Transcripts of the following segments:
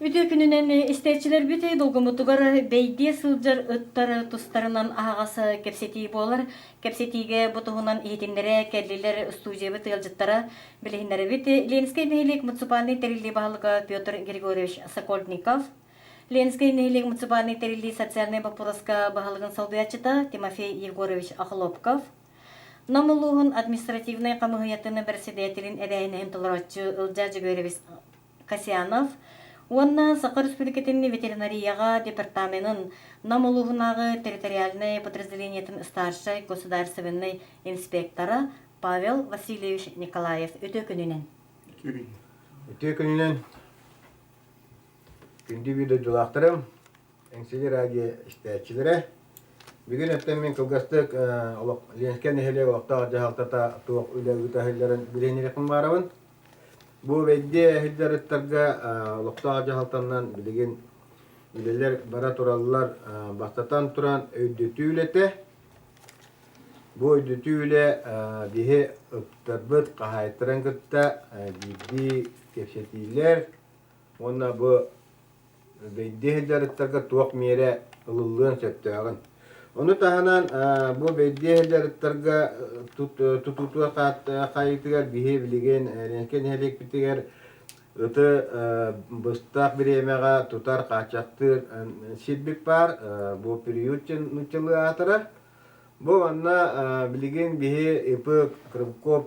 Үтүө күнүнэн истээччилэрбит долгуммутугар бэйдиэ сылдьар ыттар тустарынан аһаҕас кэпсэтии буолар. Кэпсэтиигэ бу туһунан иһитиннэрэ кэллилэр студиябыт ыалдьыттара билиһиннэрэбит. Ленскэй нэһилиэк муниципальнай тэриллии баһылыга Петр Григорьевич Сокольников, Ленскэй нэһилиэк муниципальнай тэриллии социальнай боппуруоска баһылыгын солбуйааччыта Тимофей Егорович Охлопков, Нам улууһун административнай хамыыһыйатын бэрэссэдээтэлин эбээһинэһин толорооччу Ылдьаа Дьөгүөрэбис Касьянов уонна Саха Республикатын ветеринарияҕа департаменын Нам улууһунааҕы территориальнай подразделениетын старшай государственнай инспектора Павел Васильевич Николаев үтүө күнүнэн. Үтүө күнүнэн. Күндү биир дойдулаахтарым, Эҥсиэли радио истээччилэрэ. Бүгүн өттөн мин кылгастык Ленскэй нэһилиэк олохтоох дьаһалтата туох үлэ ыыта сылдьарын билиһиннэриэхпин баарабын. Бу бэйдиэ сылдьар ыттарга олохтоох дьаһалтанан билигин үлэлэр бара тураллар. Бастатан туран өйдөтүү үлэтэ. Бу өйдөтүү үлэ биһи ыттарбыт хаһаайыттарын кытта биирдии кэпсэтиилэр уонна бу бэйдиэ сылдьар ыттарга туох миэрэ ылыллыан сөптөөҕүн. Ону таһынан бу бэйдиэ сылдьар ыттарга тутуутугар хаайыытыгар биһи билигин Ленскэй нэһилиэкпитигэр ыты быстах бириэмэҕэ тутар, хааччахтыыр сирбит баар. Бу приют нууччалыы аатырар. Бу манна билигин биһи ИП Крымков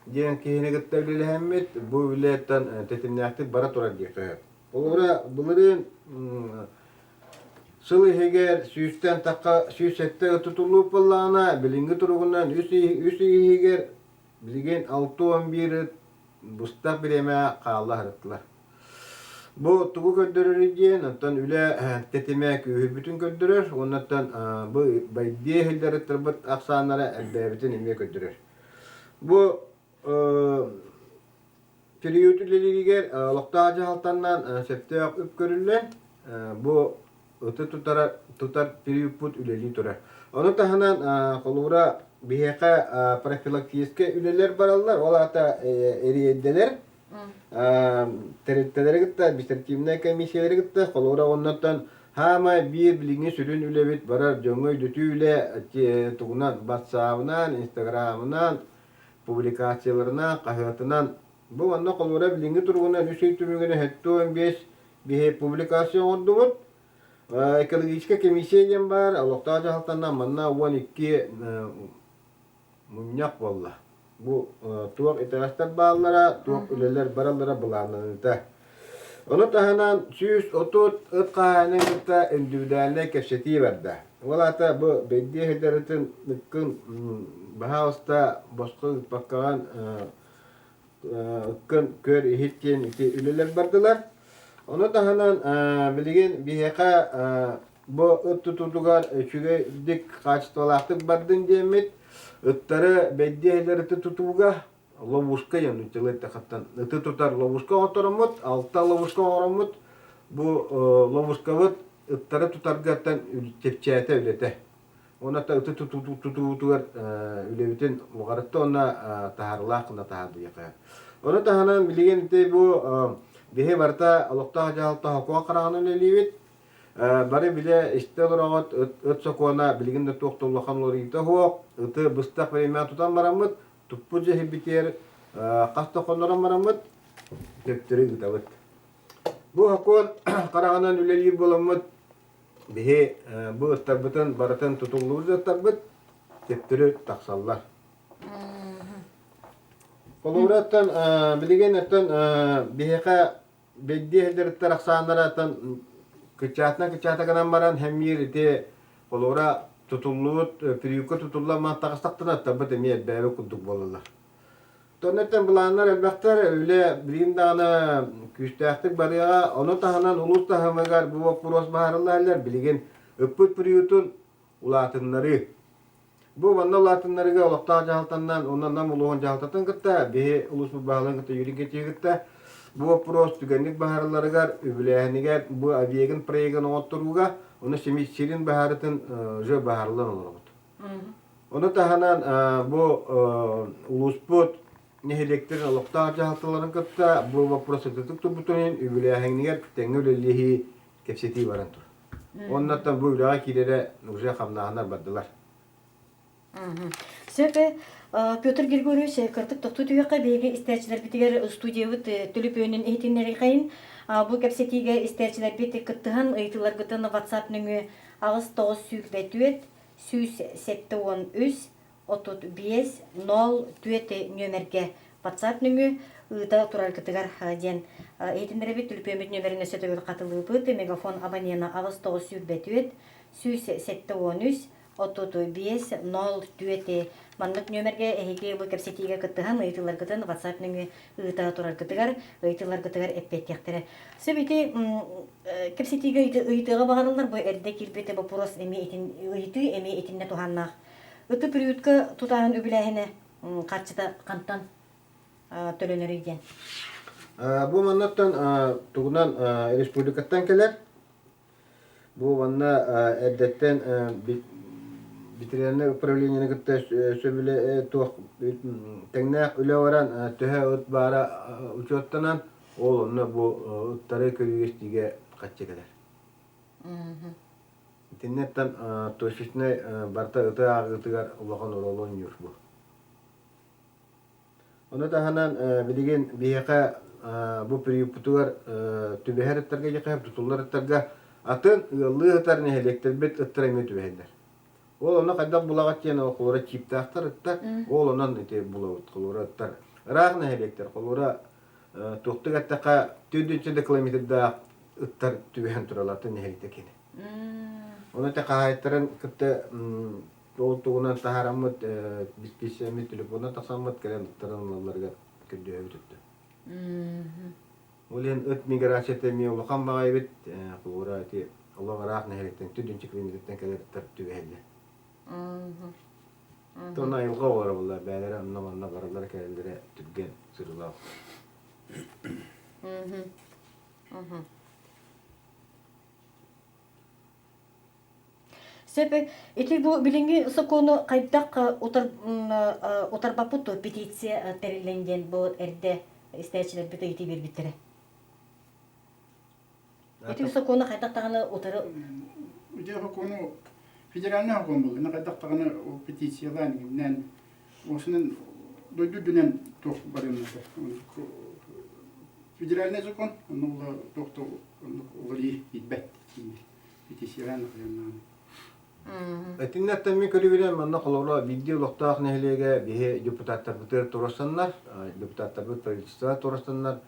диэн киһини кытта үлэлэһэммит, бу үлэттэн тэтимнээхтик бара турар диэххэ сөп. Холобура, былырыын сыл иһигэр сүүстэн тахха 107 тутуллубут буоллаҕына, билиҥҥи туругунан үс үс иһигэр билигин 61 ыт быстах бириэмэ хаалла сырыттылар. Бу тугу көрдөрөрүй диэн, оттон үлэ тэтимэ күүһүрбүтүн көрдөрөр, уоннаттан бу байдиэ иһиллэр ахсааннара элбээбитин эмиэ көрдөрөр. Бу Период үлэлииригэр олохтоох дьаһалтанан сөптөөх үп көрүллэн, бу ыты тутар, тутар периодпут үлэлии турар. Ону таһынан, холобура, биһиэхэ профилактическай үлэлэр бараллар, ол аата эриэйдэлэр, тэрилтэлэри кытта, административнай комиссиялары кытта, холобура, оннуттан хаамай биир билиҥҥи сүрүн үлэбит барар дьоҥҥо өйдөтүү үлэ тугунан, батсаабынан, инстаграмынан, публикацияларынан, хаһыатынан бу манна холобура билиҥҥи туругунан үс ый түмүгүнэн 75 биһи публикация оҥордубут. Экологическай комиссия диэн баар, олохтоох дьаһалтанан манна 12 мунньах буолла. Бу туох итэҕэстэр бааллара, туох үлэлэр бараллара былааннаныыта. Ону таһынан 130 ыт хаһаайынын кытта индивидуальнай кэпсэтии барда. Ол аата бу бэйдиэ сылдьарытын ыккын баһаалыста босхо ыыппаккаҕын ыккын көр иһит диэн ити үлэлэр бардылар. Ону таһынан билигин биһиэхэ бу ыт тутуутугар үчүгэйдик хаачыстыбалаахтык бардын диэммит ыттары бэйдиэ сылдьар тутууга ловушка диэн нууччалыы эттэххиттэн ыты тутар ловушка оҥотороммут, алта ловушка оҥороммут, бу ловушкабыт ыттары тутаргаттан чэпчээтэ үлэтэ. Уонна ыты тутуутугар үлэбитин уҕарытта уонна таһаарылаах гына таһаардыйыахха. Ону таһынан билигин ити бу биһи барыта олохтоох дьаһалта сокуон хараҕынан үлэлиибит. Бары билэ истэ олороҕут ыт сокуона билигин да туох да улахан уларыйыыта суох. Ыты быстах бириэмэҕэ тутан бараммыт Туппут дьэһийбитигэр хас да хоннорон бараммыт, төптөрү ыытабыт. Бу сокуон хараҕынан үлэлиир буоламмыт, биһи бу ыттарбытын барытын тутуллубут ыттарбыт төптөрү тахсаллар. Холобура, оттон билигин оттон биһиэхэ бэйдиэ сылдьар ахсааннара оттон кыччаатынан кыччаата гынан баран хэммиир ити холобура тутуллубут приюкка тутуллан маан таҕыстахтына ыттарбыт эмиэ элбээбит курдук буолаллар. Тоннеттен былааннар элбэхтэр, үлэ билигин даҕаны күүстээхтик барыаҕа. Ону таһынан улуус таһымыгар бу боппуруос быһаарыллар билигин ыппыт приютун улаатыннарыы. Бу манна улаатыннарыыга олохтоох дьаһалтанан уонна Нам улууһун дьаһалтатын кытта, биһи улууспут баһылыгын кытта Юрий Гетьеви кытта бу боппуруос түгэнник быһаарылларыгар, үбүлээһинигэр бу объегын проегын оҥотторууга, ону сирин быһаарытын уже быһаарыллан олоробут. Ону таһынан бу улууспут нэһилиэктэрин олохтоох дьаһалталарын кытта бу боппуруос сытыытык турбутун иһин үбүлээһиҥҥэр тэҥҥэ үлэлэһии кэпсэтии баран турар. Оннуттан бу үлэҕэ киирэрэ уже хамнааһыннар бардылар. Сөп. Петр Григорьевич, кырдык тохтуу түһүөххэ биһиги истээччилэрбитигэр студиябыт төлөпүөнүн иһитиннэриэхэйин. Бу кэпсэтиигэ истээччилэрбит кыттыһан ыйытыыларгытын WhatsApp нөҥүө 8 924 173 35 04 нүөмэргэ WhatsApp нөҥүө ыыта тураргытыгар диэн иһитиннэрэбит. Төлөпүөммүт нүөмэрин өссө төгүл хатылыыбыт. Мегафон абонена 8 924 173 35 04 маннык нүөмэргэ эһиги бу кэпсэтиигэ кыттыһан ыйытыыларгытын WhatsApp нөҥүө ыыта тураргытыгар, ыйытыыларгытыгар эппиэттиэхтэрэ. Сөп ити кэпсэтиигэ ыйытыыга баҕарыллар бу эрдэ киирбит боппуруос эмиэ итин ыйытыы эмиэ итиннэ туһааннаах. Ыты приютка тутааһын үбүлээһинэ харчыта хантан төлөнөрүй диэн. Бу маннаттан тугунан республикаттан кэлэр Бу манна эрдэттэн ветеринарнай управлениены кытта сөбүлэ туох тэҥнээх үлэ баран төһө ыт баара учуоттанан ол онно бу ыттары көрүүгэ-истиигэ хаччы кэлэр. Итиннэттэн точечнай барыта ыты ааҕыытыгар улахан оруолу оонньуур бу. Ону таһынан билигин биһиэхэ бу приюппутугар түбэһэр ыттарга диэххэ тутуллар ыттарга атын ыаллыы ытар нэһилиэктэрбит ыттара эмиэ түбэһэллэр. Ол онно хайдах булаҕыт диэн ол холура чиптаахтар ыттар, ол онон ити булабыт холура ыттар. Ыраах нэһилиэктэр холура туохтук эттэххэ 400 да километрдаах ыттар түбэһэн тураллар атын нэһилиэктэр кини. Ону ити хаһаайыттарын кытта Ол тугунан таһаараммыт бисписсэммит телефонунан тахсаммыт кэлэн ыттарын ылалларыгар көрдөһөбүт өттө. Ол иһин ыт миграцията эмиэ улахан баҕайы эбит. Холобура ити олох ыраах нэһилиэктэн түрдүнчэ километртэн кэлэр ыттар түбэһэллэр. Тон айылҕа оҕолоро буолла бээлэрэ онно-манна бараллара кэлэллэрэ түргэн сырыылаах. Сөп. Ити бу билиҥҥи сокуону хайдах утар утарбаппыт дуо петиция тэриллэн диэн бу эрдэ истээччилэрбит ыйытыы биэрбиттэрэ. Ити сокуону хайдах даҕаны утары Ити сокуону федеральный сокуон буолла. Хайдах даҕаны петициялаан иҥнэн осунан дойду үрдүнэн туох барыанната. Федеральный закон, онно туох да уларыйыы киирбэт. Итиннэттэн мин көрүүбүнэн манна холобура биирдии олохтоох нэһилиэгэ биһи депутаттарбытыгар туруорсаннар, депутаттарбыт правительство туруорсаннар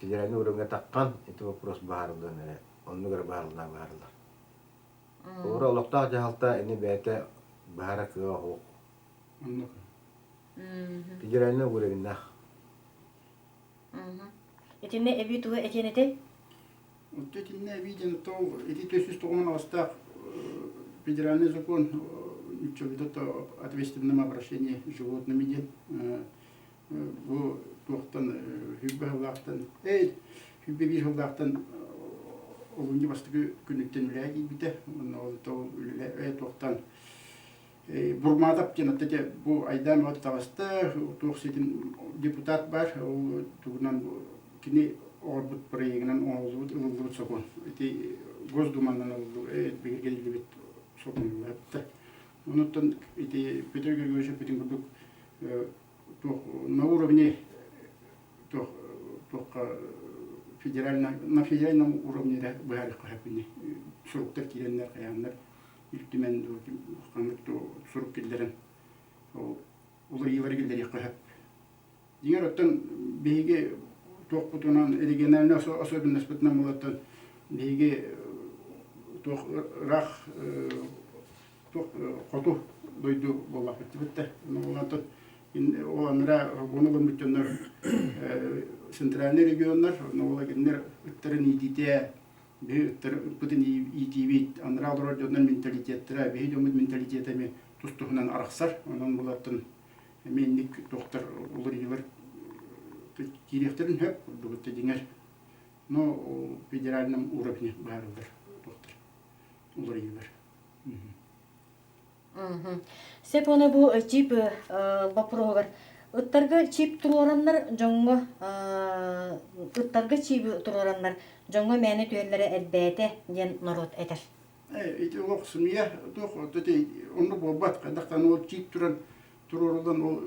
федеральный уровҥа таххан ити вопрос быһаарыллыан эрэ оннук эрэ быһаарыллар быһаарыллар. Холобура олохтоох дьаһалта ини бэйэтэ быһаара кыаҕа суох. Федеральный уровеннаах. Итиннэ эбии тугу этиэн этэй? Оттон итиннэ эбии диэн ити 498 федеральный закон ведет о ответственном обращении с животными диэн бу туохтан сүүрбэ сыллаахтан эй 21 сыллаахтан олунньу бастакы күнүттэн үлэҕэ киирбитэ уонна ол үлэ туохтан Бурматов диэн аттате бу айдаан бөҕөтө таҕыста, туох ситим депутат бар, ол тугунан кини оҥорбут проегынан оҥоһуллубут, ылыллыбыт сокуон. Ити Госдуманан ылыллыбыт, бигэргэтиллибит сокуон буолла. Онуттан ити Петр Григорьевич эппитин курдук туох на уровне туох туохха федеральном на федеральном уровне эрэ быһаарыахха сөп суруктар киирэннэр хайааннар Ил Түмэн ханнык сурук киллэрэн ол уларыйыылары киллэриэххэ сөп. Дьиҥэр оттон биһиги туохпутунан региональнай особенностьпытынан буолаттан биһиги туох ыраах туох хоту дойду буоллахпыт дибиттэр. Онтон ол анараа ону ылыммыт дьоннор центральный регионнар, онно кинилэр ыттарын иитиитэ Биһи ыттарбытын иитиибит, анараа олорор дьоннор менталитеттара, биһи дьоммут менталитета эмиэ тус-туһунан арахсар. Онон булаттан эмиэ инник туохтар уларыйыылар киириэхтэрин сөп курдук дьиҥэр. Но федеральном уровне быһаарыллар туохтар уларыйыылар. Сөп оны бу чип боппуруоһугар. Ыттарга чип туруораннар дьоҥҥо ыттарга чиби туруораннар дьоҥҥо мээнэ түһэллэрэ элбээтэ диэн норуот этэр. Ити олох сымыйа туох оннук буолбат. Хайдахтан ол чип туран туруоруллан ол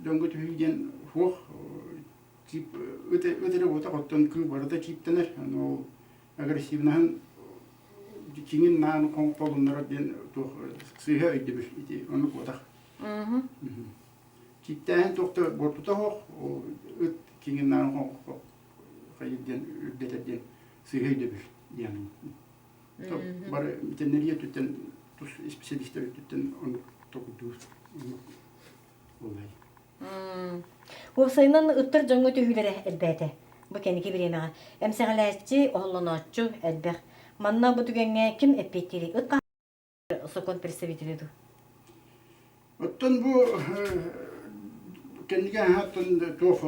дьоҥҥо түһүү диэн суох. Чип ыт эрэ буотах оттон кыы барыта чиптэнэр. Ол агрессивнаһын чиҥин наан холуннарар диэн туох сыыһа өйдөбүл ити оннук буотах. Чиптээһин туох да буортута суох, ол ыт киҥин наан хайыр диэн үрдэтэр диэн сыыһа өйдөбүл диэн. Бары ветеринария өттүттэн тус специалистар өттүттэн оннук толкуйдуур оннук буоллай. Уопсайынан ыттар дьоҥҥо түһүүлэрэ элбээтэ. Бу кэнники бириэмэҕэ эмсэҕэлээччи, оһоллонооччу элбэх. Манна бу түгэҥҥэ ким эппиэттиирий? Ыт сокуон представителэ дуу? Оттон бу кэнники оттон туох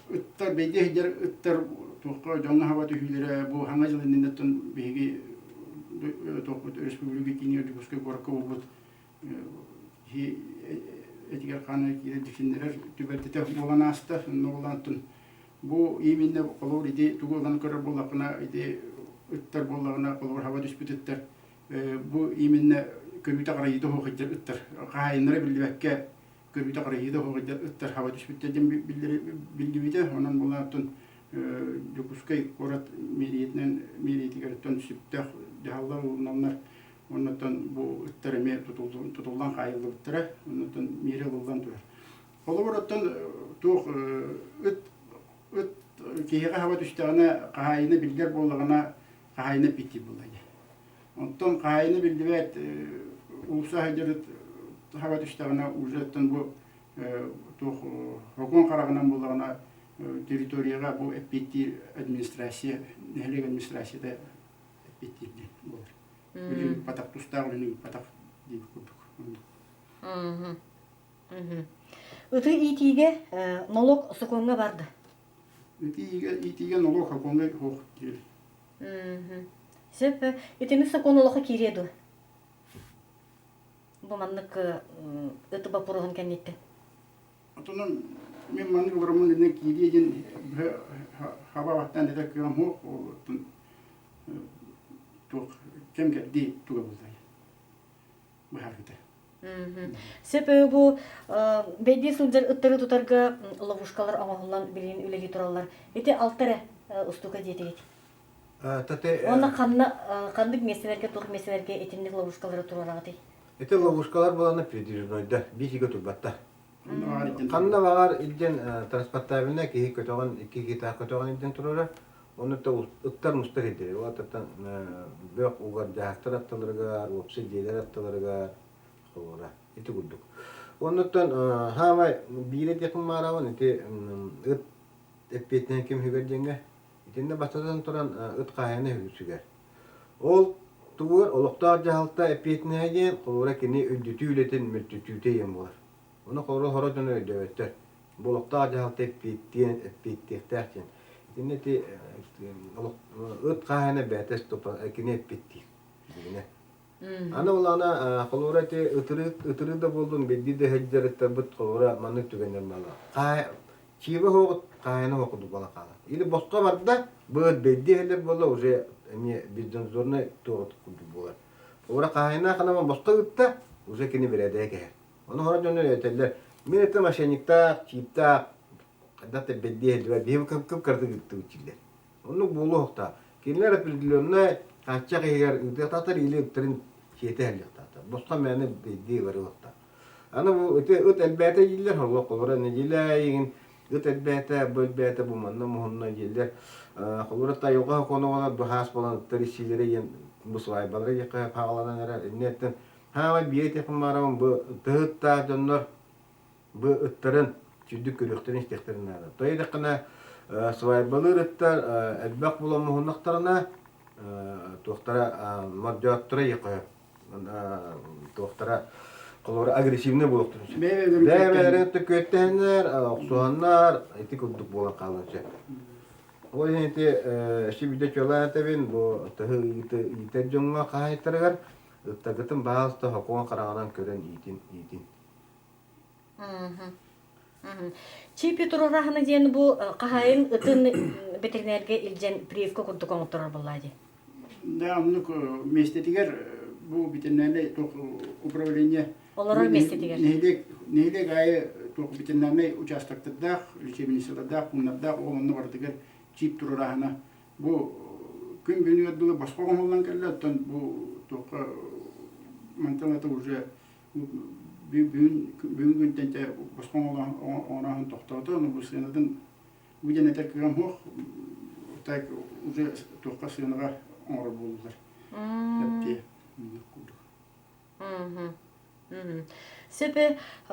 ыттар бэйдиэ сылдьар ыттар туохха дьоҥҥо хаба түһүүлэрэ бу хаҥа дьыл иннинэ оттон биһиги туохпут өрөспүүбүлүкэ киинигэр Дьокуускай куоракка буолбут киһи этигэр хаана киирэн дьиксиннэрэр түбэлтэтэ буолан ааста. Онно буолан оттон бу именно холобур ити тугу ылан көрөр буоллаххына ити ыттар буоллаҕына холобур хаба түспүт ыттар бу именно көрүүтэ-харайыыта суох сылдьар ыттар хаһаайыннара биллибэккэ көрүүтэ-харайыыта суох сылдьар ыттар хаба түспүттэр диэн биллибитэ. Онон булааттан Дьокуускай куорат миэриятинэн миэриятигэр сөптөөх дьаһаллар ылыналлар. Оннуттан бу ыттар эмиэ тутуллан хаайыллыбыттара. Оннуттан миэрэ ылыллан турар. Холобур, оттон туох ыт ыт киһиэхэ хаба түстэҕинэ хаһаайына биллэр буоллаҕына хаһаайына эппиттиир буолла дии. Онтон хаһаайына биллибэт уулусса сылдьар хаба түстэҕинэ уже оттон бу туох сокуон хараҕынан буоллаҕына территорияҕа бу эппиэттиир администрация нэһилиэк администрацията эппиэттиир диэн буолар. Үлэ ыыппатах тустаах үлэни ыыппатах диэбит курдук. Ыты иитиигэ нолуок сокуоҥҥа барда. Ыты иитиигэ нолуок сокуоҥҥа суох диир. Сөп. Итинник сокуон олоххо киириэ дуо? Бу маннык ыт боппуруоһун кэнниттэн. Отонун мин маннык олороммун иннэ киириэ диэн хаба баттаан этэр кыам суох. Туох кэм кэрдии туга буллай быһаарбыта. Сөп бу бэйдиэ сылдьар ыттары тутарга ловушкалар оҥоһуллан билигин үлэлии тураллар. Ити алта эрэ устуука диэтигит. Уонна ханна ханнык миэстэлэргэ туох миэстэлэргэ итинник ловушкалары туруораҕытый? Ити ловушкалар буолана передвижнойдар, биир турбаттар. Ханна баҕар илдьэн транспортабельнай киһи көтөҕөн, икки киһи көтөҕөн илдьэн турара. Онно ыттар мустар сирдэрэ. Ол аттан бөх угар дьаһахтар аттыларыгар, уопсай дьиэлэр аттыларыгар холура. Ити курдук. Оннуттан хаамай биир этиэхпин баарабын ити ыт эппиэтинэн ким үһүгэр диэҥҥэ. Итиннэ бастатан туран ыт хаһаайына үһүгэр. Ол тугугар олохтоох дьаһалта эппиэтинэһэ диэн холура кини өйдөтүү үлэтин мөлтөтүүтэ диэн буолар. Ону холура хоро дьоно өйдөөбөттөр. Бу олохтоох дьаһалта эппиэттиэн эппиэттиэхтээх диэн. Итиннэ ити ыт хаһаайына бэйэтэ кини эппиэттиир. Дьиҥинэ. Аны улаана холура ити ытырыы ытырыы да буоллун биирдии да сылдьарыттарбыт холура маннык түгэннэр бааллар. Чиибэ суоҕут хаһаайына суох курдук буолан хаалар. Или босхо барда, быат бэйдиэ иһэллэр буолла уже эмиэ безнадзорнай туох курдук буолар. Ура хаһаайына ханаман босхо ыытта, уже кини бэрээдэгэ кэһэр. Ону хорон дьоннор этэллэр, мин это мошенниктаах, чииптаах, хайдах да бэйдиэ иһэллэр, биһиги кып-кып ыыттыбыт дииллэр. Оннук буолуохтаах. Кинилэр определеннай хааччах иһигэр ыытыахтаахтар или ыттарын сиэтэ иһэллиэхтаахтар. Босхо мээнэ бэйдиэ барыахтаах. Аны бу ити ыт элбээтэ дииллэр, олох холобура нэдиэлэ аайы ыт элбээтэ, бу элбээтэ, бу манна муһунна дииллэр. Холобура тайылҕа сокуона бу хаас буолан ыттар иччилэрэ диэн бу свайбалара диэххэ хааланан эрэр. Инниттэн хаамай биир этиэхпин баарабын бу тыһы ыттаах дьоннор бу ыттарын сүрдүк көрүөхтэрин истиэхтэрин наада. Тоҕо диэтэххинэ свайбалыыр ыттар элбэх буолан муһуннахтарына туохтара мордьоотторо иэхэ туохтара холобура агрессивный буолуохтарын сөп. Бэйэ-бэйэлэрин кытта күөттэһэннэр, охсуһаннар ити курдук буолан хаалыан сөп. Ол иһин ити өссө биирдэ чуолаан этэбин, бу тыһы иитэр дьоҥҥо хаһаайыттарыгар ыттаргытын баһаалыста сокуон хараҕынан көрөн иитин, иитин. Чипи туруораһына диэн бу хаһаайын ытын ветеринарга илдьэн прививка курдук оҥотторор буоллаа дии. Да, оннук миэстэтигэр бу ветеринарнай управление Олорор миэстэтигэр. Нэһилиэк нэһилиэк аайы туох ветеринарнай участоктардаах, лечебницалардаах, пууннардаах, ол онно барытыгар чип туруораһына бу күн бүгүнүгэр дылы босхо оҥоһуллан кэллэ, оттон бу туохха мантан ата уже бүгүн бүгүн күнтэн те босхо оҥороһун тохтоото, ону бу сыанатын бу диэн этэр кыам суох, так уже туохха сыанаҕа оҥорор буоллулар. Эптиэ курдук. Сөп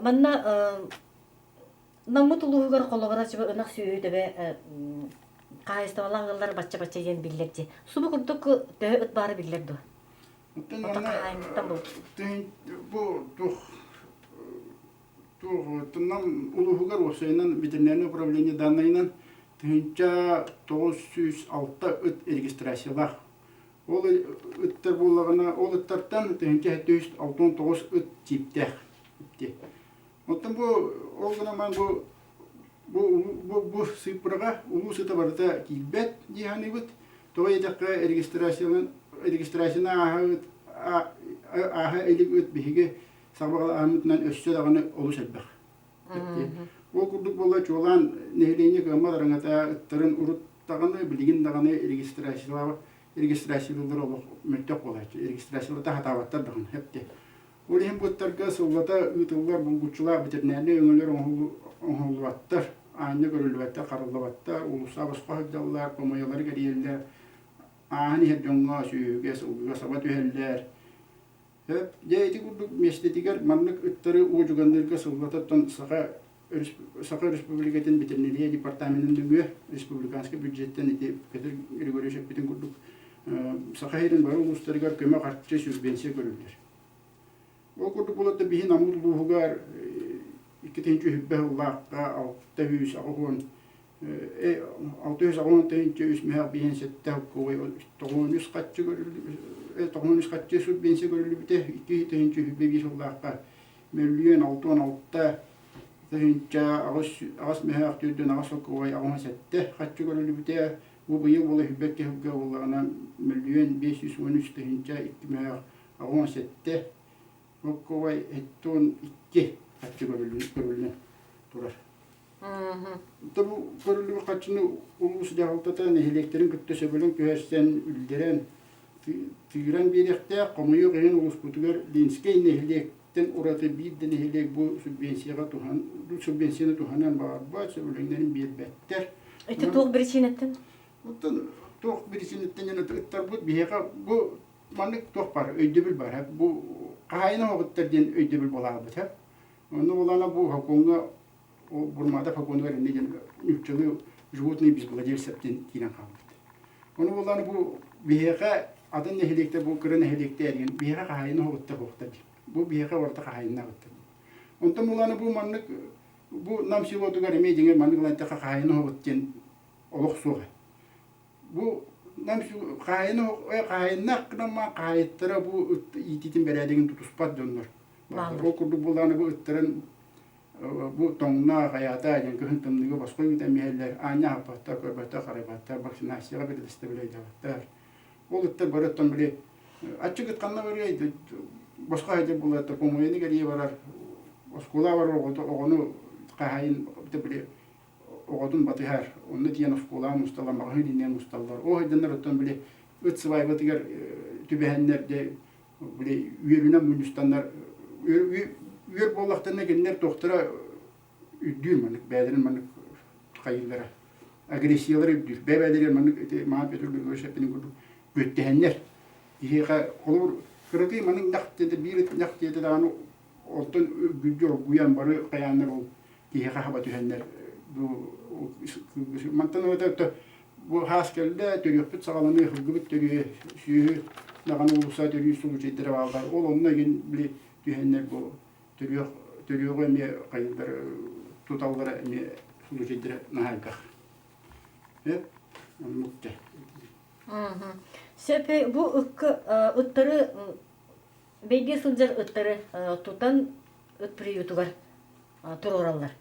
манна Наммыт улууһугар холобура ынах сүөһү төбө хаһаайыстыбалаах ыаллар бачча-бачча диэн биллэр дии. Субу курдук төһө ыт баара биллэр дуо? Оттон манна бу туох туох Нам улууһугар уопсайынан ветеринарное управление данныйынан 1906 ыт регистрациялаах. Ол ыттар буоллаҕына, ол ыттартан 1769 ыт тииптээх. Оттон бу ол гынан баран бу бу бу бу сыыппараҕа улуус ыта барыта киирбэт дии саныыбыт. Тоҕо диэтэххэ регистрациянан регистрацияны ааһа ааһа илик ыт биһиги сабаҕалааһыммытынан өссө даҕаны олус элбэх. Ол курдук буолла чуолаан нэһилиэнньэ кыаммат араҥата ыттарын урут даҕаны билигин даҕаны регистрациялаабат регистрациялыыллар олох мөлтөх буолааччы. Регистрациялата сатаабаттар даҕаны эптэ. Ол иһин бу ыттарга сыллата ыытыллар булгуччулаах ветеринарнай өҥөлөр оҥоһуллубаттар, аанньа көрүллүбэттэр, хараллыбаттар, уулусса босхо сылдьаллар, помойалары кэрийэллэр, ааһан иһэр дьоҥҥо, сүөһүгэ, сылгыга саба түһэллэр. Дьэ ити курдук миэстэтигэр маннык ыттары уодьуганныырга сыллата оттон Саха Саха Республикатын ветеринария департаменын нөҥүө республиканскай бюджеттэн ити Петр Григорьевич эппитин курдук Саха сирин бары улуустарыгар көмө харчы субвенция көрүллэр. Ол курдук буолар биһи Намыт улууһугар 2 сүүс сыллаахха 680 680 тыһыынча үс мөһөх биһин сэттэ 93 харчы 93 харчы субвенция көрүллүбүтэ 2 тыһыынча 25 сыллаахха мөлүйүөн 66 тыһыынча аҕыс мөһөөх төрдүн аҕыс солкуобай 87 харчы көрүллүбүтэ. Бу быйыл буола сүүрбэт сылга буоллаҕына мөлүйүөн 513 тыһыынча 2 мөһөөх 87 солкуобай 72 харчы көрүллэн турар. Бу көрүллүбүт харчыны улуус дьаһалтата нэһилиэктэрин кытта сөбүлэҥ түһэрсэн, үллэрэн, тыыран биэриэхтээх. Хомойуох иһин улууспутугар Ленскэй нэһилиэктэн ураты биир да нэһилиэк бу субвенцияҕа туһан, субвенцияны туһанан баҕарбат, сөбүлэҥнэрин биэрбэттэр. Ити туох биричиинэттэн? Оттон туох биричиинэттэн диэн ыттарбыт биһиэхэ бу маннык туох баар, өйдөбүл баар. Бу хаһаайын оҕоттор диэн өйдөбүл буолаабыт. Онно буолаана бу сокуоҥҥа Бурматов сокуонугар иннэ диэн нууччалыы животные без владельцев диэн киирэн хаалбыт. Ону буоллаана бу биһиэхэ атын нэһилиэктэр бу кыра нэһилиэктэр диэн биһиэхэ хаһаайына оҕуттар буохтар диэн. Бу биһиэхэ барыта хаһаайыннаах ыттар. Онтон буоллаана бу маннык бу Нам селотугар эмиэ дьиҥэр маннык ылан эттэххэ хаһаайына оҕут диэн олох суох. Бу Нам хаһаайына хаһаайыннаах гынан хаһаайыттара бу ыт иитиитин бэрээдэгин тутуспат дьоннор. Ол курдук буоллаҕына бу ыттарын бу тоҥно, хайаата диэн кыһын тымныыга босхо ыытан биһэллэр, аанньа аһаппаттар, көрбөттөр, харайбаттар, вакцинацияҕа предоставляйдабаттар. Ол ыттар бары оттон били аччык ыт ханна барыай, босхо сылдьар буоллар помояны кэрийэ барар, оскуола барар оҕону хаһаайын били оҕотун батыһар, онно тиийэн оскуолаҕа мусталлар, маҕаһыын иннинэн мусталлар. Ол сылдьаннар оттон били ыт сыбаайбатыгар түбэһэннэр дьэ били үөрүнэн мунньустаннар үөр буоллахтарына кинилэр туохтара үрдүүр маннык бэйэлэрин маннык хайыыллара агрессиялара үрдүүр бэйэлэригэр маннык ити Маан Петр Григорьевич эппитин курдук күөттэһэннэр киһиэхэ холобур кыракый маннык ньах диэтэ биир ыт ньах диэтэ даҕаны онтон үргүлдьү оргуйан бары хайааннар ол киһиэхэ хаба түһэннэр бу мантан ылата бу хаас кэллэ төрүөхпүт саҕаланыы сылгыбыт төрүө сүөһү даҕаны уулусса төрүү случайдара бааллар ол онно игин били түһэннэр бу төрүөх төрүөҕү эмиэ хайыыллар туталлара эмиэ случайдара наһаа элбэх оннук дьэ Сөп бу ыкка ыттары бэйдиэ сылдьар ыттары тутан ыт приютугар туруораллар.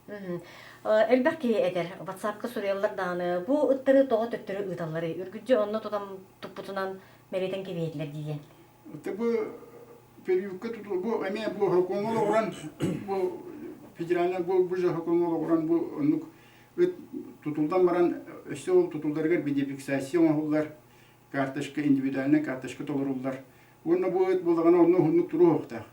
Элбэх киһи этэр, WhatsApp-ка суруйаллар даҕаны, бу ыттары тоҕо төттөрү ыыталларый? Үргүдьү онно тутан туппутунан мэлитэн кэбиһэтилэр диэн. Бу периодка туту бу эмиэ бу хокуоҥҥа олоҕуран бу федеральный бу бу же хокуоҥҥа олоҕуран бу оннук ыт тутулдан баран өссө ол тутулларыгар видеофиксация оҥоһуллар, карточка индивидуальная карточка толоруллар. Уонна бу ыт буоллаҕына онно уһуннук туруохтаах.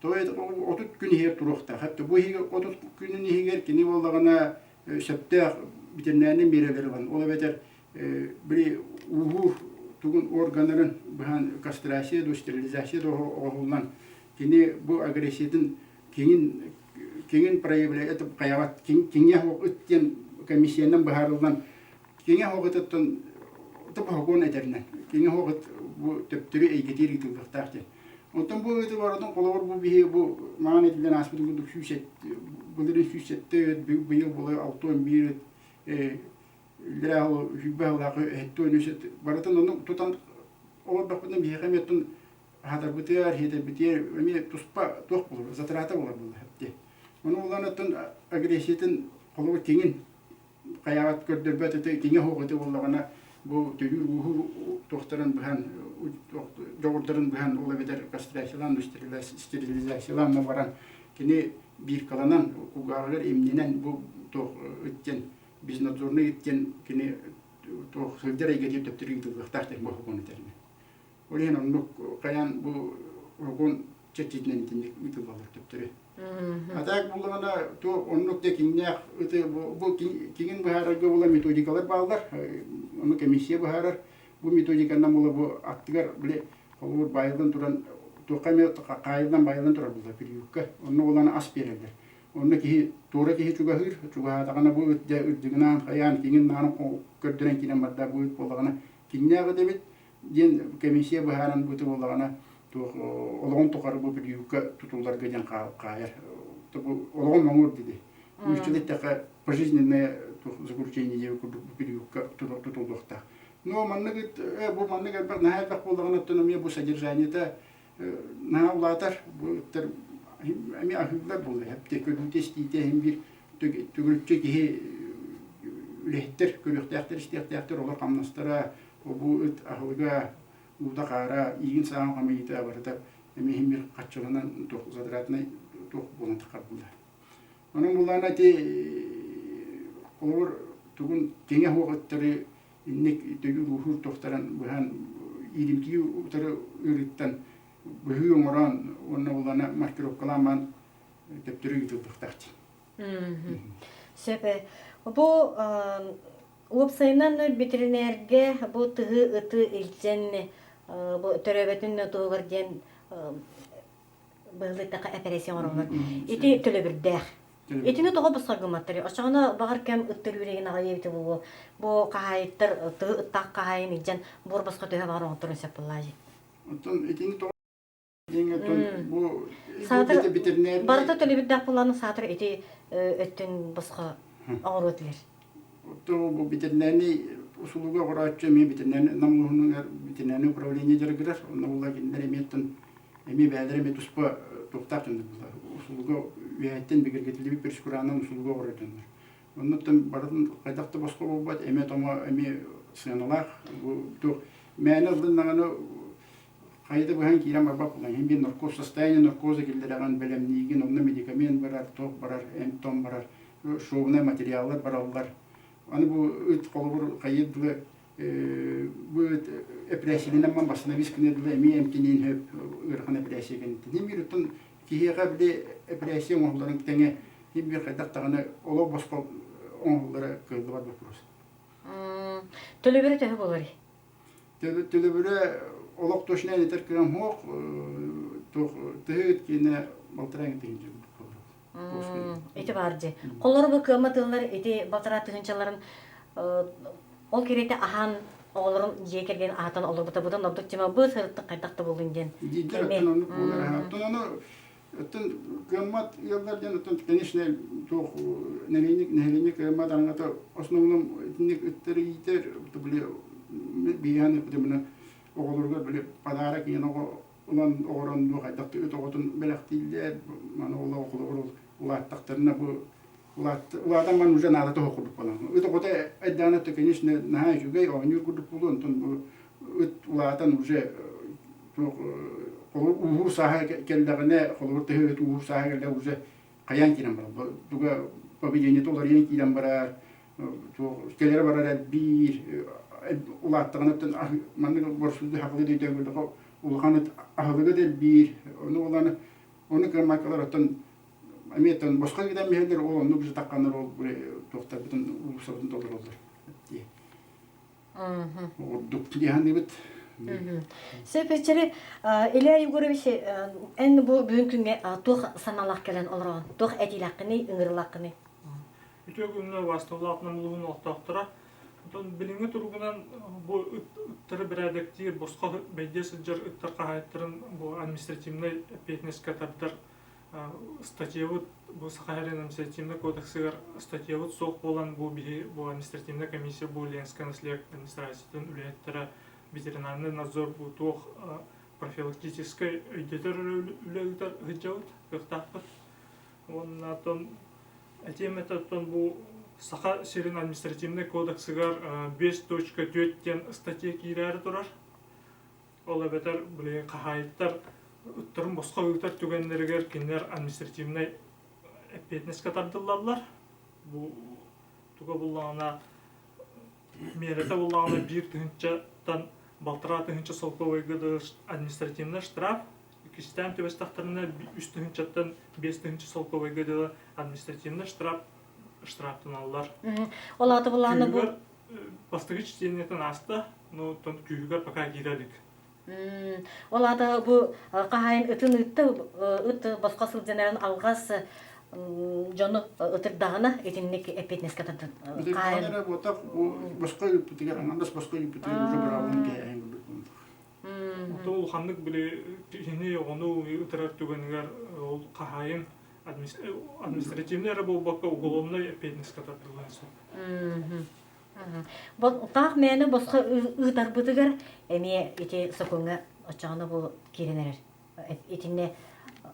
То 30 күн иһигэр туруохтаах. Хатта бу иһигэр 30 күнүн иһигэр кини буоллаҕына сөптөөх ветеринарнай миэрэлэри ылан, ол эбэтэр били ууһуур тугун органнарын быһан кастрация до стерилизация до оҥоһуллан кини бу агрессиятын киҥин киҥин проявляет это хайаҕат киҥэ ыт диэн комиссиянан быһаарыллан киҥэ хоҕытыттан тобоһокуон этэринэн киҥэ хоҕыт бу төптөрү эйгэтиир ыытыллыахтаах диэн. Оттон бу ыйытыы барытын холобур бу биһи бу маан этиллэн ааспыт курдук 107 былырыын 107 быйыл буолар 61 үллэрээ сүүрбэ сыллаах 73 барытын ону тутан олордохпутуна биһиэхэ эмиэ оттон аһатарбытыгар, иһитэрбитигэр эмиэ туспа туох буолар, затрата буолар буолла дии. Ону булан оттон агрессиятын холобур киҥин хайаҕат көрдөрбөт этэ киҥэ суох этэ буоллаҕына бу төрүүр ууһуур туохтарын быһан дьоҕурдарын быһан ол эбэтэр кастрациялаан стерилизациялаан баран кини биркаланан кулгааҕыгар имнэнэн бу туох ыттен безнадзорный ыттен кини туох сылдьар эйгэтигэр төптөрү ыытыллыахтаах диэн бу сокуон этэринэн. Ол иһин оннук хайаан бу сокуон чэрчитинэн итинник ыытыллаллар төптөрү. А так буллаҕына то оннук да киҥнээх ыты бу киҥин быһаарарга була методикалар бааллар. Ону комиссия быһаарар. Бу методиканан була бу аттыгар били холобур байылдан туран туохха эмэ хаайылдан байылдан турар буолла приютка. Онно булан ас биэрэллэр. Онно киһи туора киһи чугаһыыр, чугаһаатаҕына бу ыт дьэ үрдүгүнээн хайаан киҥин наарын көрдөрөн киирэн барда бу ыт буоллаҕына киҥнээх ыт эбит диэн комиссия быһааран быты буоллаҕына туох олоҕун тухары бу приютка тутулларга диэн хаайар. Бу олоҕун моҥур диди. Нууччалыы эттэххэ пожизненное заключение диэби курдук бу приютка тутуллуохтаах. Но маннык бу маннык элбэх наһаа элбэх буоллаҕына оттон эмиэ бу содержаниета наһаа улаатар. Бу ыттар эмиэ аһыыллар буолла. Эптэ көрүүтэ истиитэ иһин биир төгүрүччү киһи үлэһиттэр көрүөхтээхтэр истиэхтээхтэр олор хамнастара бу ыт аһылыга уута-хаара иигин-сааҕын хамыйыыта барыта эмиэ иһин биир хаччыланан туох затратнай туох буолан таххар буолла. Онон буллаана ити холобур тугун киҥэ суох ыттары инник төйүүр-ууһуур туохтаран быһан ииримтийии утары ыарыыттан быһыы оҥорон уонна буллана маркировкалаан баран төптөрү ыытыллыахтаах дии. Сөп. Бу уопсайынан бэтэринээргэ бу тыһы ыты илдьэн бу төрөөбөтүн туһугар диэн быһылыттаха эпэрээссийэ оҥороллор. Ити төлөбүрдээх. Итини тоҕо босхо гымматтарый? Оччоҕуна баҕар кэм ыттар үүрэгин аҕай эбитэ буолуо. Бу хаһаайыттар тыһы ыттаах хаһаайын илдьэн буор босхо төһө баҕар оҥотторун сөп буоллаа дии. Оттон итини тоҕо диэҥҥэ бу Саатар барыта төлөбүрдээх буоллаҕына саатар ити өттүн босхо оҥоруо этилэр. Оттон бу ветеринарный услуга оҥорооччу эмиэ ветеринарный Нам улууһунугар ветеринарный управление дьарыгырар. Онно буолла кинилэр эмиэ оттон эмиэ бэйэлэрэ эмиэ туспа туохтаах дьоннор буолла. Услуга үөһэттэн бигэргэтиллибит прескуранан услуга оҥорор дьоннор. Оннуттан барытын хайдах да босхо буолбат, эмиэ томо эмиэ сыаналаах. Бу туох мээнэ ыллыннаҕына хайа да быһан киирэн барбат буолан иһин биир наркоз состояние наркоза киллэрэҕин бэлэмниигин онно медикамент барар туох барар эмп-том барар шовнай материаллар бараллар аны бу ыт холобур хайыыр дылы бу ыт эпэрээссийэлэнэн баран восстановись гыныар дылы эмиэ эмтэниэн сөп ыарахан эпэрээссийэ кэнниттэн иһин биир оттон киһиэхэ били эпэрээссийэ оҥоһулларын тэҥэ иһин биир хайдах даҕаны олох босхо оҥоһуллара кыаллыбат боппуруос. Төлөбүрэ төһө буоларый? Төлөбүрэ олох точно этэр кыам суох, туох тыһы киэнэ балтараа тыһыынча Ити баар дьи. Холлору бу кыамма тыллар ити балтараа тыһыынчаларын ол кириэти аһаан оҕолорун дьиэ кэргэн аһатан олорбута быдан ордук тема бу сырыттык хайдах да буоллун диэн. Дииллэр оттон оннук буолар. Оттон ону оттон кыаммат ыаллар диэн оттон конечно туох нэһилиэнньик нэһилиэнньик кыаммат араҥата основном итинник ыттары иитэр били биһиэхэ потому оҕолоругар били подарок ийэн оҕо ылан оҕорон бу хайдах да ыт оҕотун бэлэхтииллэр маны ол оҕолор улааттахтарына бу. Улаатан баран уже наада тоһо курдук буолан. Ыт оҕото айдаана то конечно наһаа үчүгэй оонньуур курдук буолуо, онтон бу ыт улаатан уже туох ууһуур сааһа кэллэҕинэ, холобур төһө ыт ууһуур сааһа кэллэ уже хайаан киирэн барар. Туга поведениета уларыйан киирэн барар, туох кэлэрэ барар элбиир, улааттаҕына маннык борсуйду хахылы дөйдөөн улахан ыт аһылыга да элбиир. Ону улаана ону кыаммаккалар оттон эмиэ оттон босхо гынан биһэллэр ол оннук уже тахханнар ол туохтарбытын уулуссабытын толороллор дии. Ордук дии саныыбыт. Сөп эчери Илья Егорович эн бу бүгүн күҥҥэ туох санаалаах кэлэн олороҕун? Туох этиилээххиний, ыҥырылааххыный? Үтүө күҥҥэ убаастабылаах Нам улууһун олохтоохторо. Онтон билиҥҥи туругунан бу ыттары бэрээдэктиир, босхо бэйдиэ сылдьар ыттар хаһаайыттарын бу административнай эппиэтинэскэ тардар статьябыт бу Саха сирин административнай кодексыгар статьябыт суох буолан бу биһи бу административнай комиссия бу Ленскэй наследие администрациятын үлэһиттэрэ ветеринарный надзор бу туох профилактическай өйдөтөр үлэ ыытар ыһыдьабыт кыахтаахпыт. Уонна оттон этиэм этэ оттон бу Саха сирин административнай кодексыгар 5.4 диэн статья киирээри турар. Ол эбэтэр билигин хаһаайыттар ыттарын босхо ыытар түгэннэригэр кинилэр административнай эппиэтинэскэ тардыллаллар. Бу туга буллаҕына миэрэтэ буллаҕына 1 тыһыынчаттан 1,5 тыһыынча солкуобайга дылы административнай штраф, иккистээн түбэстэхтэринэ 3 тыһыынчаттан 5 тыһыынча солкуобайга дылы административнай штраф штрафтаналлар. Ол аата буллаҕына бу бастакы чтениетин ааста, но оттон күүһүгэр пока киирэ илик. Ол аата бу хаһаайын ытын ыытта, ыт босхо сылдьан алҕас дьону ытырдаҕына итинник эппиэтинэскэ тардан хаайын. Эрэ буотах бу босхо ыыппытыгар, аҥардас босхо ыыппытыгар уже быраабын кээһэн курдук. Оттон улаханнык били киһини оҕону ытырар түгэнигэр ол хаһаайын административный эрэ буолбакка уголовнай эппиэтинэскэ тардыллан сөп. Таах мээнэ босхо ыытарбытыгар эмиэ ити сокуоҥҥа оччоҕуна бу киирэн эрэр. Итиннэ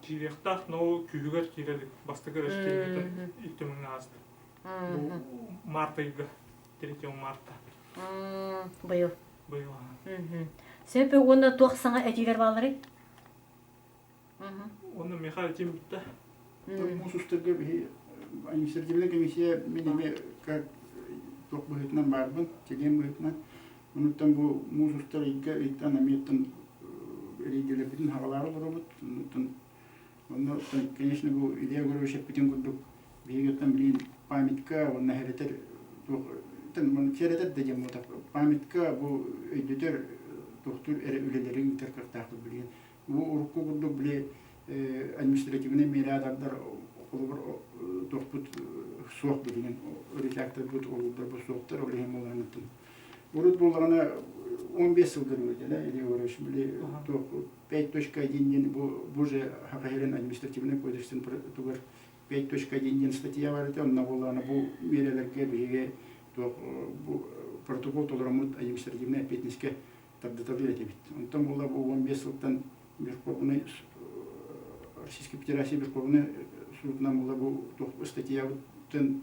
киириэхтээх, но күүһүгэр киирэ илик. Бастакы рождениетын икки ааста. Бу март ыйга, 3 марта. Быйыл. Быйыл. Сөп уонна туох саҥа этиилэр баалларый? Онно миэхэ этиим бүттэ. Муус устарга биһи административнай комиссия мин эмиэ как туох быһыытынан баарбын, чилиэн быһыытынан. Онуттан бу муус устар ыйга ыйтан эмиэттэн рейдэлэрбитин хаҕалаары олоробут. Онуттан онно конечно бу Илья Егорович эппитин курдук биһиги билигин памятка уонна хэрэтэр туох сэрэтэр да диэн буолбатах памятка бу өйдөтөр туохтуур эрэ үлэлэри ыытар кыахтаахпыт билигин. Бу урукку курдук били административнай миэрэ холобур туохпут суох билигин редакторбыт олуурдарбыт суохтар ол иһин буоланыттан урут буоллаҕына 15 сылга дылы Илья Егорович били туох 5.1 диэн бу бу же Саха сирин административнай кодексын тугар 5.1 диэн статья бар этэ онно буоллаҕына бу миэрэлэргэ биһиги туох бу протокол толороммут административнай эппиэтинэскэ тардыталыыр этибит. Онтон буолла бу 15 сылтан Верховный Российской Федерация Верховный суутунан буолла бу туох статьябытын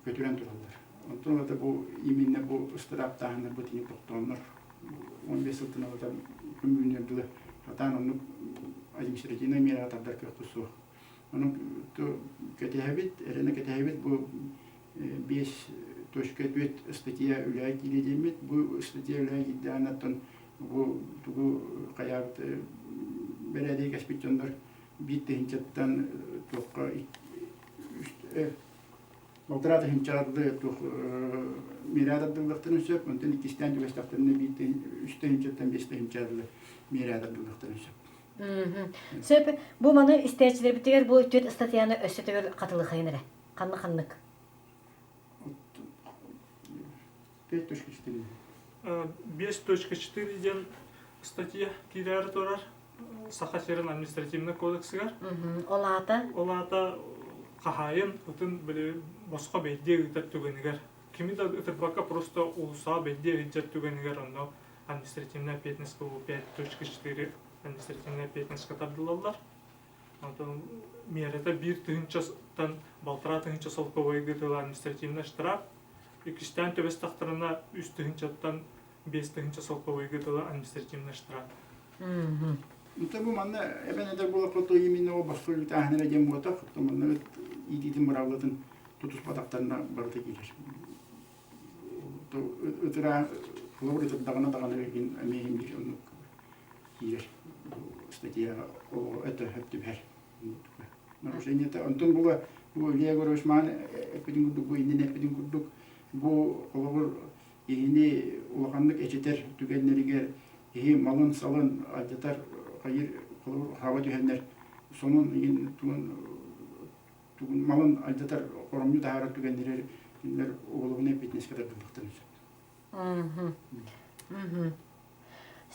көтүрэн тураллар. Онтон ылата бу именно бу ыстырааптааһыннар бу тини тохтооннор 15 сылтан ылата күн бүгүнүгэр дылы хатаан оннук административнай миэрэҕэ тардар кыахпыт суох. Онон кэтэһэбит, эрэнэ кэтэһэбит бу 5.4 статья үлэҕэ киириэ диэммит. Бу статья үлэҕэ киирдэҕинэ оттон бу тугу хайаабыт бэрээдэги кэспит дьоннор 1 тыһыынчаттан туохха 1,5 тыһыынчаҕа дылы туох миэрэ тардыллыахтарын сөп, онтон иккистээн түбэстэхтэринэ 3 тыһыынчаттан 5 тыһыынчаҕа дылы миэрэ тардыллыахтарын сөп. Сөп. Бу маны истээччилэрбитигэр бу түөрт статьяны өссө төгүл хатылыхайын эрэ. Ханна ханнык? 5.4. 5.4 диэн статья киирээри турар Саха сирин административнай кодексыгар. Ол аата? Ол аата хаһаайын ытын били босхо бэйдиэ ыытар түгэнигэр кими да ытырбакка просто уулуссаҕа бэйдиэ ыйдьар түгэнигэр онно административная ответственность бу 5.4 административная ответственность тардылаллар. Онтон миэрэтэ биир тыһыынчаттан балтараа тыһыынча солкуобайга дылы административнай штраф, иккистээн түбэстэхтэринэ үс тыһыынчаттан 5 тыһыынча солкуобайга дылы административнай штраф. Онтон бу манна эбэн эдэр буолахха то именно ол босхо үтааһын эрэ диэн буотах, манна иитиитин быраабылатын тутуспатахтарына барыта киирэр. Ытыра холобур ытырдаҕына даҕаны билигин эмиэ иһин биир оннук киирэр статья это түбэр. Нарушение онтон була бу Илья Егорович маан эппитин курдук бу иннин эппитин курдук бу холобур киһини улаханнык эчэтэр түгэннэригэр киһи малын-салын алдьатар хайыр холобур хаба түһэннэр сонун игин тугун тугун малын алдьатар хоромньу таһаарар түгэннэригэр кинилэр уголовнай эппиэтинэскэ тардыллыахтарын сөп.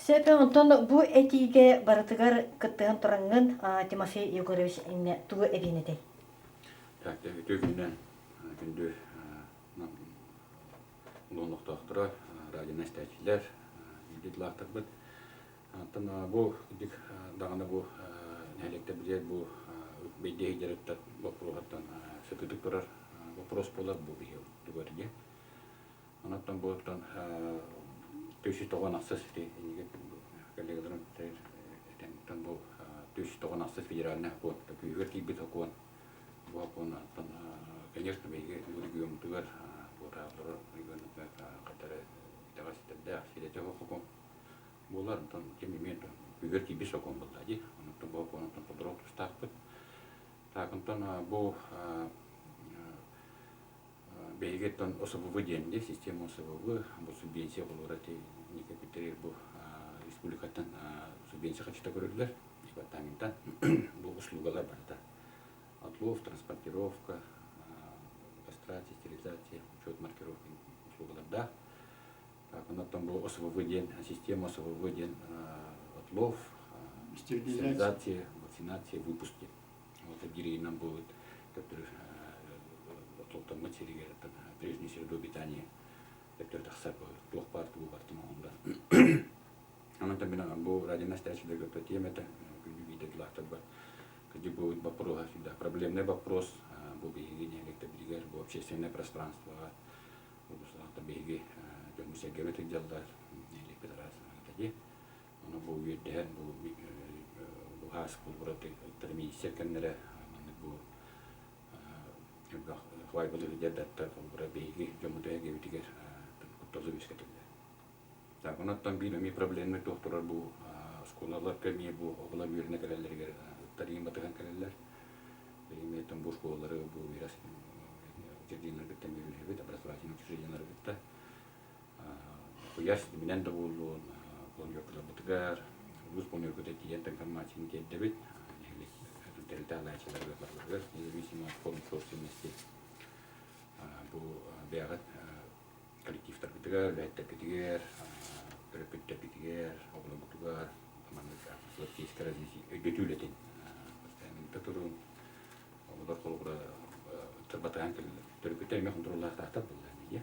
Сөп, онтон бу этиигэ барытыгар кыттыһан тураҥҥын Тимофей Егорович иннэ тугу эбиэн этэй? Так, үтүө күннэн күндү улуун олохтоохторо, радионан истээччилэр, бииргэ дылаахтарбыт. Оттон бу дик даҕаны бу нэһилиэктэр билэр бу бэйдиэ дьарыктар боппуруоһуттан сытыытык турар вопрос буолар бу биһи тугар диye. Онон бу оттон түс тоҕон ахсыс ити коллегаларым этэн бу түс тоҕон ахсыс федеральный сокуон күүһүгэр киирбит сокуон бу сокуон оттон конечно биһиги региоммутугар буотааллары регионнарга хатары итэҕэс ситэрдээх сирэтэ сокуон буолар онтон ким имеет күүһүгэр киирбит сокуон буолла дии онон бу сокуонуттан толору тустаахпыт так онтон бу Биһиги оттон ОСВВ диэн дии, система ОСВВ, бу субвенция холура ити бу республикаттан субвенция хачыта көрүллэр, департаментан бу услугалар барыта. Отлов, транспортировка, кастрация, стерилизация, учет, маркировка услугалардаах. Так, онон бу ОСВВ диэн, система ОСВВ диэн отлов, стерилизация, вакцинация, выпуск диэн. Вот биир буолбут төттөрү оттолтоммут сиригэр прежний среду обитания төттөрү тахсар туох баар тугу бартын оҥоһуллар. Онон мин бу радионастящиларга тиэмэтэ күндү биирдэ бар. Кыдьык бу вопроса всегда проблемный вопрос бу биһиги нэһилиэктэрбитигэр бу общественное пространствоҕа бу биһиги дьону сэргэбит сылдьаллар нэһилиэкпит араас дии. Ону бу үөрдэһэн бу бу хаас кулбура министр кэмнэрэ маннык бу элбэх хвайбалы сылдьар холбура биһиги дьоммут эһэгэбитигэр кутталы үөскэтиллэр. Так, онон биир эмиэ проблемный туох турар бу оскуолаларга эмиэ бу оҕолор үөрэнэ кэлэллэригэр ыттар батыһан кэлэллэр. Эмиэ бу школалары бу вирус учреждениелары кытта эмиэ үлэһэбит, образовательный учреждениелары кытта куйаар ситиминэн да буоллун, планеркаларбытыгар, улуус планерката тиийэн информацияны тиэрдэбит. Нэһилиэк тэрилтэ алааччыларыгар барыларыгар, независимо от форм собственности бу бэйэҕит коллективтаргытыгар, үлэһиттэргитигэр, төрөппүттэргитигэр, оҕолоргутугар маннык профилактическай өйдөтүү үлэтин постоянно турун оҕолор холобура тырбатаан төрөппүттэр эмиэ хонтуруоллаахтаахтар буолла дии.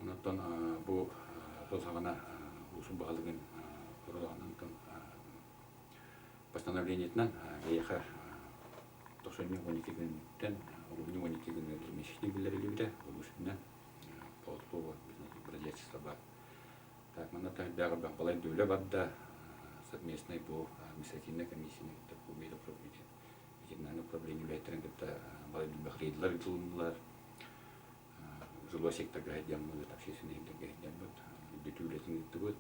Онон бу сыл саҕана улуус баһылыгын оролоһунан постановлениетынан эйиэхэ тохсонньу 12 күнүттэн олунньу 12 күнүгэр месячник биллэриллибитэ улуус үрдүнэн по бродячество бар. Так, манна таһырдааҕы балай үлэ барда совместный бу административная комиссияны кытта бу управление ветеринарное управление үлэһиттэрин кытта балай элбэх рейдлар ыытылыннылар жилой секторга сылдьаммыт, общественный секторга сылдьаммыт, өйдөтүү үлэтин ыыттыбыт.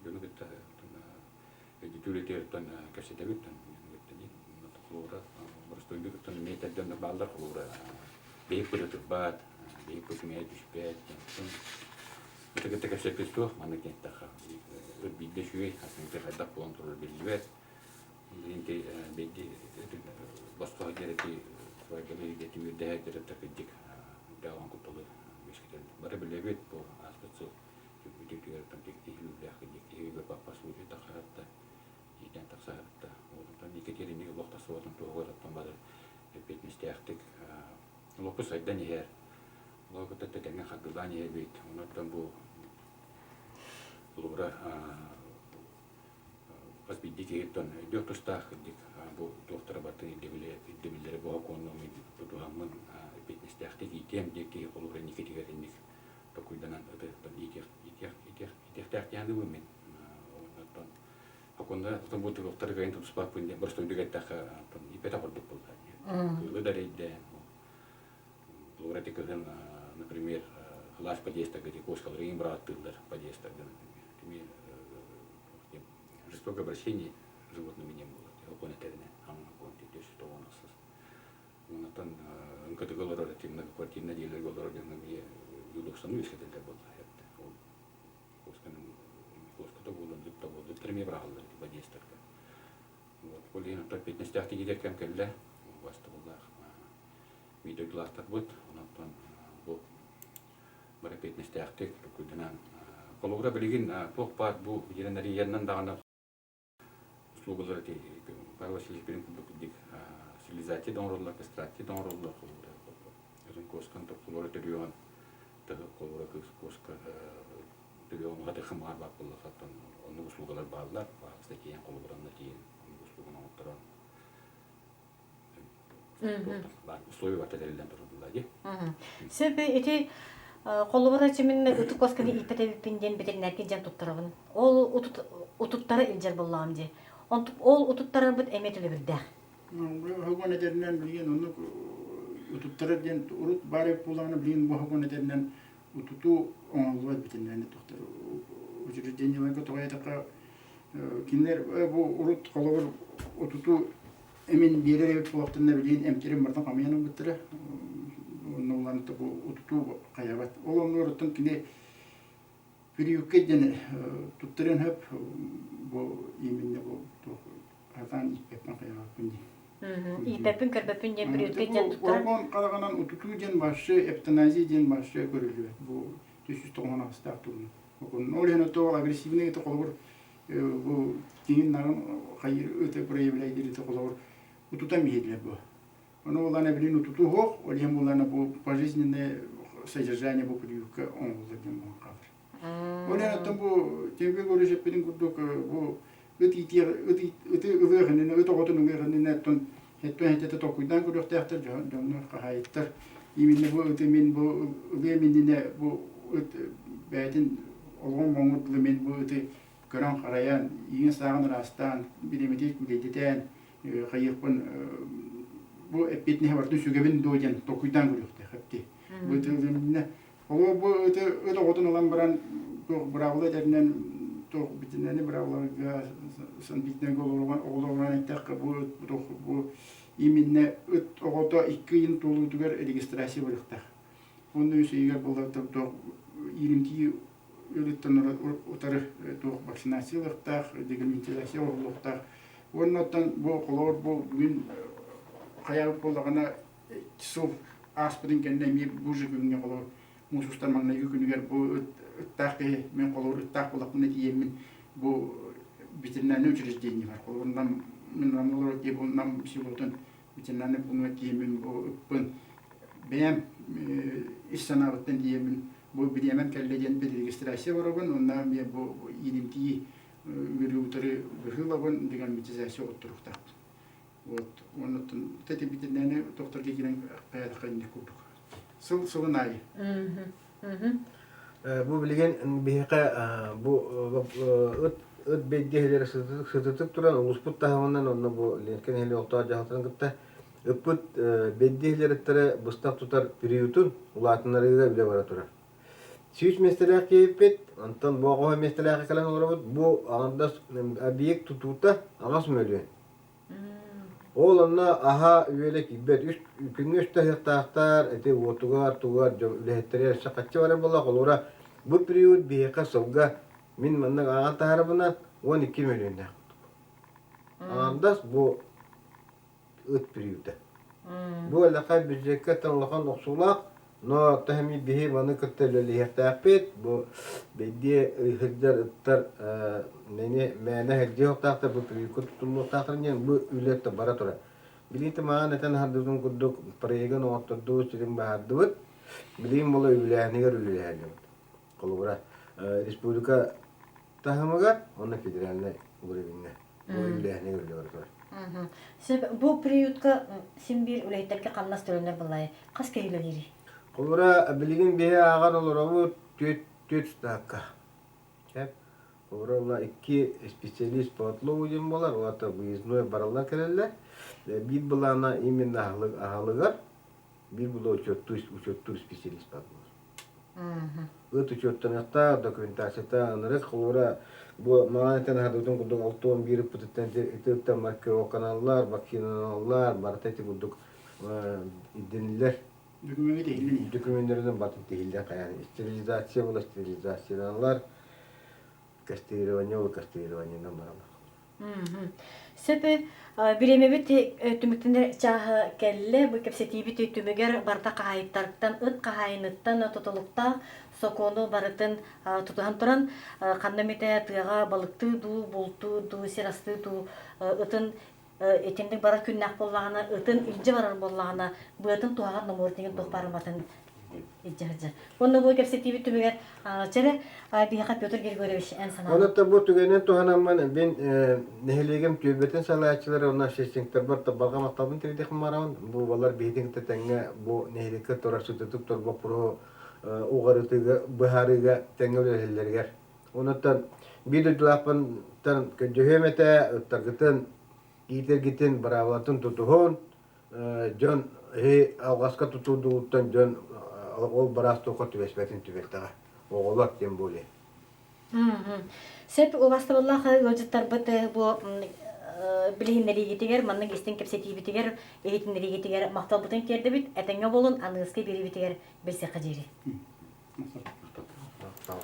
Дьону кытта өйдөтүү үлэтигэр кэпсэтэбит, холобура, боростуойдук эмиэ этэрдэн бааллар холобура биһик бырытырбат, биһик бытымыйа түспэт, ити кытта кэпсэппит суох, маннык диэттэххэ биирдэ үчүгэй, атын хайдах буолан турар биллибэт. Инти бэйди босхо диэри свайбаны түмүрдэһэ директор кырдьык даҕан кутталы үөскэтэн бары билэбит бу ааспыт сыл бүтүүтүгэр киһи кырдьык киһи паппа случай тахсаһатта иитэн тахсаһатта онтон Екатерина олох тахсыбатын туһугар оттон бары эппиэтинэстээхтик олохпут сайдан иһэр олох кытта тэҥҥэ хардыылаан иһэбит онон бу холобура. Бас биирдии киһиттэн өйдүөх тустаах кырдьык бу туохтара бартын ирдэбиллэри бу сокуону тутуһаммын эппиэтинэстээхтик иитиэм диэн киһи холобура инникитигэр инник толкуйданан ыты иитиэх иитиэх иитиэх иитиэхтээх диэн аныыбын мин. Оттон сокуоннара оттон бу туруктары кыайан тутуспаппын диэн боростуойдук эттэххэ оттон ииппэтэх ордук буолла. Кыылы да эрэйдээн холобура ити кыһын например кылаас подъездарга ити кошкалары иҥин быраҕаттыыллар подъездарга например Кими жестокое обращение с животными не было. Окон этэринэн, аҥын окон төс тоҕон ахсыс. Онтон НКТ-га олорор эти многоквартирное дьиэлэргэ олорор дьоҥҥо эмиэ удобствоны үөскэтэллэр буолла. Ол куосканы куоската буолан, ыт да буолла, ыттар эмиэ быраҕаллар ити подъездтарга. Вот, ол иһин оттон эппиэтинэстээх киирэр кэм кэллэ. Убастабыллаах биир дойдулаахтарбыт. Онтон бу бары эппиэтинэстээхтик толкуйданан холобура билигин туох баар бу ветеринариянан даҕаны услугалар ити Павел Васильевич билин курдук курдук стерилизация да оҥороллор кастрация да оҥороллор холобура атын куоскан холобура төрүөҕүн тыһы холобура кыыс куоска төрүөҕүн уһатыаххын баҕарбат буоллаххыттан оннук услугалар бааллар баҕаста тиийэн холобуранна тиийэн оннук услуганы оҥотторон Сөп ити холобура мин ытык куосканы ииппэт эбиппин диэн бэтэринээркин дьэн туттарабын. Ол утуттара илдьэр буоллаҕым дии. Ол утуттарарбыт эмиэ төлөбүрдээх. Хогон этэринэн билигин оннук утуттарар диэн урут баар эбит буоллаҕына билигин бу хогон этэринэн утутуу оҥоһуллубат бэтэринээрин тохтор учреждениеларга тоҕо диэтэххэ кинилэр бу урут холобур утутуу Эмин биэрэр эбит буолуохтарына билигин эмтэрин барытын хамыйан ылбыттара. Онно улаан бу утутуу хайабат. Ол оннуоруттан кини приюкка диэн туттарыан сөп бу именно бу туох хатаан ииппэппин хайабаппын диэн. Ииппэппин көрбөппүн диэн приютка диэн туттаран. Оргон хараҕынан утутуу диэн вообще эвтаназия диэн вообще көрүллүбэт. Бу 398-таах туһунан. Ол иһин ото агрессивный это холобур бу киһин нарын хайыр ыты проявляйдыр ити холобур утутан биһидлер бу. Ону улана билин утуту хоох, ол иһин булана бу пожизненное содержание бу приютка оҥоһуллар диэн буолан хаалар. Ол иһин оттон бу Тимофей Григорьевич эппитин курдук бу ыт иитиэх ыт ыты ылыах иннинэ ыт оҕотун ылыах иннинэ оттон хэттэн хэтэтэ толкуйдаан көрүөхтээхтэр дьоннор хаһаайыттар именно бу ыты мин бу ылыам иннинэ бу ыт бэйэтин олоҕун моҥур дылы мин бу ыты көрөн-харайан, иҥин-сааҕын ыраастаан, бириэмэтин күүлэйдэтэн, хайыахпын бу эппиэтинэһи барытын сүгэбин дуо диэн толкуйдаан көрүөхтээх эбити. Бу ытылынна. Ол бу ыты ыт оҕотун ылан баран туох быраабыла этэринэн туох битинэни быраабыларга санбитинэн оҕолорунан эттэххэ бу ыт бу именно ыт оҕото икки ыйын туолуутугар регистрация барыахтаах. Онно үс ыйыгар буолла туох ииримтии ыарыыттан утары туох вакцинация ылыахтаах, дегельминтизация оҥоһуллуохтаах. Уонна оттон бу холобур бу бүгүн хайаабыт буоллаҕына сыл ааспытын кэннэ эмиэ бу же күҥҥэ холобур муус устар маҥнайгы күнүгэр бу ыттаах киһи мин холобур ыттаах буоллахпына тиийэммин бу ветеринарнай учреждение бар холобур нам мин нам олорор киһи бу нам селотун ветеринарнай пууҥҥа тиийэммин бу ыппын бэйэм ис санаабыттан тиийэммин бу бириэмэм кэллэ диэн регистрация оҥоробун уонна эмиэ бу ииримтии үөрүү утары быһыы ылабын дегерметизация оҕотторуохтаахпын. Вот оннуттан тэтибитинээни докторга киирэн хайатахха инник курдук. Сыл сылын аайы. Бу билигин биһиэхэ бу ыт ыт бэйдиэһилэрэ сытытык туран улууспут таһымынан онно бу Ленскэй нэһилиэк олохтоох дьаһалтатын кытта Ыппыт бэйдиэһилэриттэрэ быстах тутар приютун улаатыннарыыга үлэ бара турар. 100 миэстэлээх киһиппит, онтон бу оҕо миэстэлээххэ кэлэн олоробут. Бу аҥардас объект тутуута 8 мөлүйүөн. Ол онно аһа үөлэ киирбэт. Үс күҥҥэ үстэ аһыахтаахтар, ити уотугар, тугар дьон үлэһиттэрэ өссө хаччы барар буолла. Холобура, бу приют биһиэхэ сылга мин маннык ааҕан таһаарабынан 12 мөлүйүөннээх. Аҥардас бу ыт приюта. Бу элэхэ бюджекка улахан охсуулаах, но тэһэми биһи маны кытта үлэлиһиэхтээхпит. Бу бэйдиэ сылдьар ыттар мэне мээнэ сылдьыахтаахтар, бу приютка тутуллуохтаахтар диэн бу үлэ бара турар. Билигин маҕан этэн аһардыбытын курдук проегын оҥоттордубут, сирин баһардыбыт. Билигин була үбүлээһинигэр үлэлэһэллибит. Холобура, республика таһымыгар уонна федеральнай уровеньҥа. Бу үллээһини үлэ барытыгар. Сөп, бу приютка син биир үлэһиттэргэ хамнас төлөнөр былай. Хас киһи үлэлиирий? Холобура, билигин биһи ааҕан олоробут түөрт ставка. Сөп. Холобура, ула икки специалист по отлову диэн буолар, уонна выездной бараллар кэлэллэр. Биир былаана именно аһылыгар, биир була учеттуур, учеттуур специалист бар буолар. Ыт учуоттаныахтаах, документацията ынырык холобура бу маҥан этэн аһардыбытын курдук 61 ыппытыттан ытыттан маркировканаллар, вакциналаналлар, барыта ити курдук ирдэниллэр. Докумуоҥҥа тиһиллин. Докумуоннарынан батын тиһиллэр хайаан стерилизация була стерилизацияланаллар, кастрирование була кастрированиенан бараллар. Сөп бириэмэбит түмүктэнэр чааһа кэллэ. Бу кэпсэтиибит түмүгэр барыта хаһаайыттартан, ыт хаһаайыныттан тутулуктаах сокуону барытын тутуһан туран, ханна эмитэ тыаҕа балыктыы дуу, бултуу дуу, сир астыы дуу ытын итинник барар күннээх буоллаҕына, ытын илдьэ барар буоллаҕына, быатын туһаҕар номуор туох барыматын илдьэ сылдьар. Уонна бу кэпсэтиибит түмүгэр чэрэ биһиэхэ Петр Григорьевич эн санаан. Онон бу түгэнин туһанаммын мин нэһилиэгим түөлбэтин салайааччылары уонна общественниктарбар барҕа махталбын тириэдиэхпин баҕарабын. Бу балар биһигин кытта тэҥҥэ бу нэһилиэккэ турар сытытык тур боппуруоһу уҕарытыыга, быһаарыыга тэҥҥэ үлэлэһэллэригэр. Онон биир дойдулаахпынтан көрдөһүөм этэ, ыттаргытын, иитэргитин, быраабылатын тутуһун, дьон эһи алҕаска тутуурдугуттан дьон ол быраас туохха түбэспэтин түбэлтэҕэ оҕолор тем более. Сөп убастабыллаах ыалдьыттарбыт бу билиһиннэриигитигэр маннык истиҥ кэпсэтиибитигэр иһитиннэриигитигэр махталбытын тиэрдэбит этэҥҥэ буолун аныгыскы биэриибитигэр билсиэххэ диэри. Махтал.